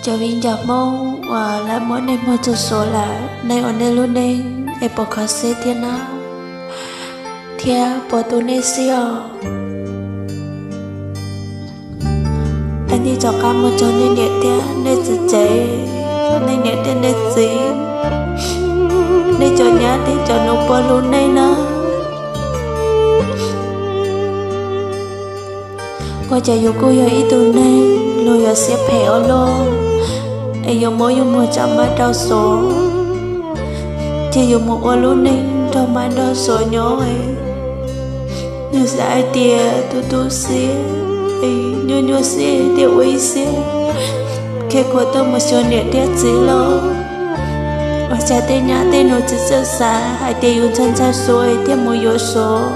Cov viv ncaus Hmoob uas lawv muab nej muag txog Suav lawm, nej ua nej lub neej es puas kho siab thiab na, thiab puas tu nej siab os? Es nej rov qab mus txog nej niam thiab nej txiv tsev, nej niam thiab nej txiv, nej cov nyab thiab cov nus puas hlub nej na. Ua cas yus kuj yog ib tug neeg luag yuav siab phem ua luaj, es yuav muab yus muag rau mab rau suav, ces yus mus ua lub neej nrog mab nrog suav nyob. Yus xav hais tias tu tu siab, nyuaj nyuaj siab thiaj ua ib siab khiav khuav tuaj mus xyuas niam thiab txiv los, ua cas tej nyab tej nus tsis txawj xav hais tias yus ntshai ntshai suav thiaj mus yuav suav,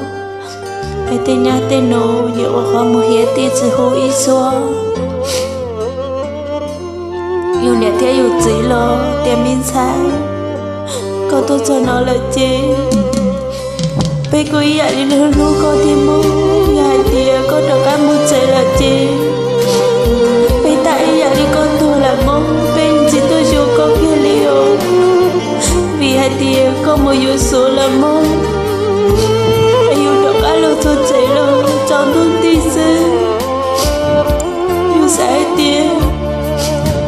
es tej nyab tej nus nim ua qhov muag hiav tij tsis hu ib suab. Yus niam thiab yus txiv los tias me ntxhais, koj tuaj txog no lawm ces peb kuj ib yam li hlub hlub koj thiab mog. Yog hais tias koj rov qab mus tsev lawm ces peb tab ib yam li koj tuag lawm mog, peb tsis tuaj xyuas koj kiag li os. Vim hais tias koj mus yuav suav lawm mog, es yus rov qab los txog tsev los tsaus ntuj nti xwb. Yus xav hais tias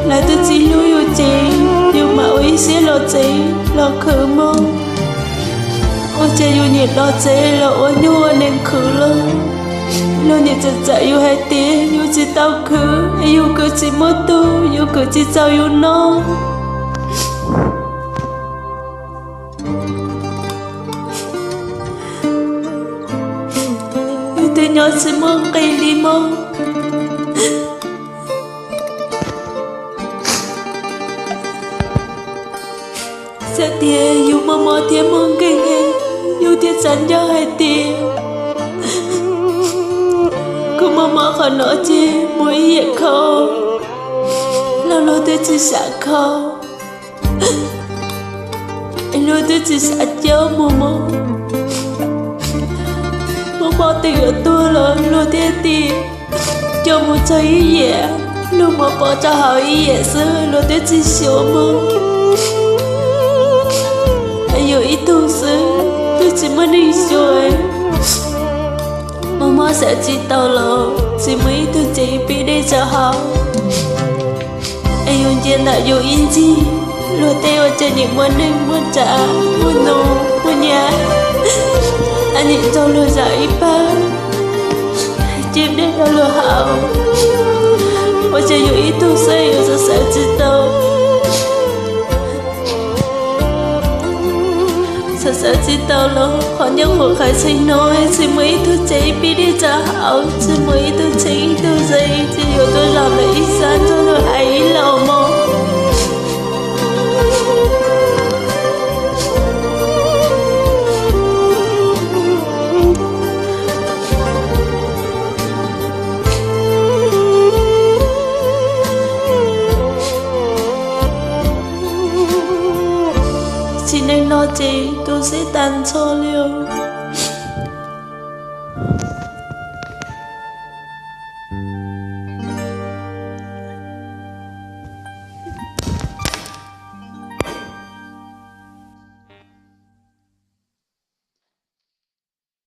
lawv twb tsis hlub yus ces yus mam ua ib siab los tsev los khwv mog. Ua cas yus nim los tsev los ua nyuj ua nees khwv los, luag nim txawm txawm yus hais tias yus tsis tau khwv, yus khwv tsis muaj tug, yus khwv tsis txaus yus noj. Yus twb nyob tsis muaj nqis li mog. Txawm tias yus muaj mob thiab muaj nkeeg, yus thiaj xav ncauj hais tias kuv muaj mob qhov no ces mus ib yam kho, los luag twb tsis xav kho, luag twb tsis xav coj mus mog. Muaj mob twg yuav tuag los luag thiaj tias coj mus txog ib yam, luag muab pov rau hauv ib yam xwb luag twb tsis xyuas mog. Yus ib tug xwb twb tsis muaj neeg xyuas, muaj mob xav tsis tau los tsis muaj ib tug cev pib dej rau hauv. Es yus ntsia ntawm yus ib ncig, luag tej ua cas nim muaj neeg muaj tsav muaj nus muaj nyab, nim raug luag zam ib pawg, ces dej rau luag haus. Ua cas yus ib tug xwb yus xav xav tsis tau. Xav xav tsis tau los qhov ncauj qhuav qhais txheej no tsis muaj ib tug cev pib dej rau hauv, tsis muaj ib tug txheeb ib tug ze, tsis yuav tuaj zaum ntawm ib sab nrog luag hais ib los mog. Tsim neej no ces tu siab tag nrho li os.